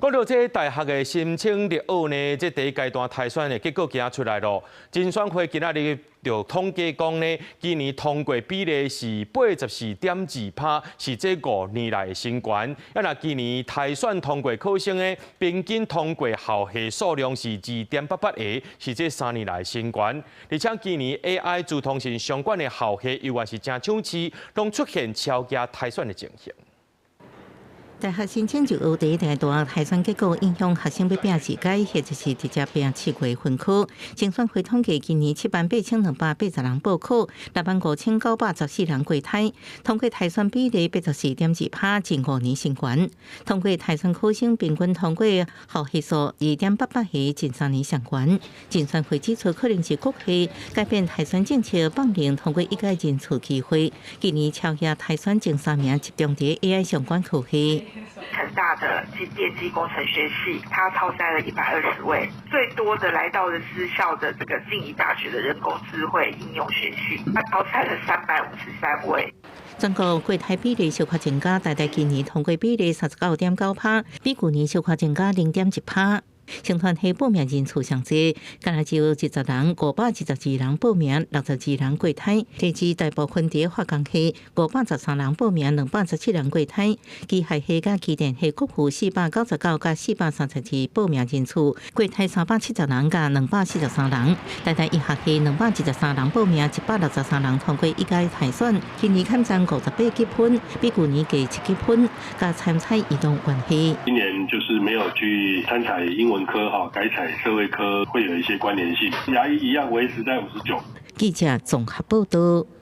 講到這大學的申請入學呢，這第一階段篩選的結果今仔出來囉。甄選會今仔日就統計講呢，今年通過比例是84.2%，是這5年來的新高。啊，若今年篩選通過考生的平均通過校系數量是2.88個，是這3年來的新高。而且今年 AI 資通訊相關的校系猶原是誠搶市，攏出現超額篩選的情形。大學申請入學第一階段篩選結果影響學生欲拼自階，或者是直接拼7月分科。甄選會統計今年78,280人報考，65,914人過篩，通過篩選比例84.2%，近5年新高。通過篩選考生平均通過校系數2.88個，近3年上懸。甄選會指出，可能是各系改變篩選政策，放任通過一階人次機會。今年超額篩選前三名集中佇 AI 相關科系。成大的電機工程學系，他超篩了120位，最多的來到了私校的這個靜宜大學的人工智慧應用學系，他超篩了353位。全國過篩比例小可增加，台大今年通過比例39.9%，比舊年小可增加0.1%。生傳系報名人數上濟，敢若只有20人，522人報名，62人過篩。其次大部分佇化工系，513人報名，217人過篩。機械系佮機電系各有499佮432報名人次，過篩370人佮243人。台大醫學系223人報名，163人通過一階篩選。今年減佔58級分，比舊年低7級分，佮參採移動關係。今年就是沒有去參採英文科哈，改採社會科會有一些關聯性，牙醫一樣維持在59。記者綜合報道。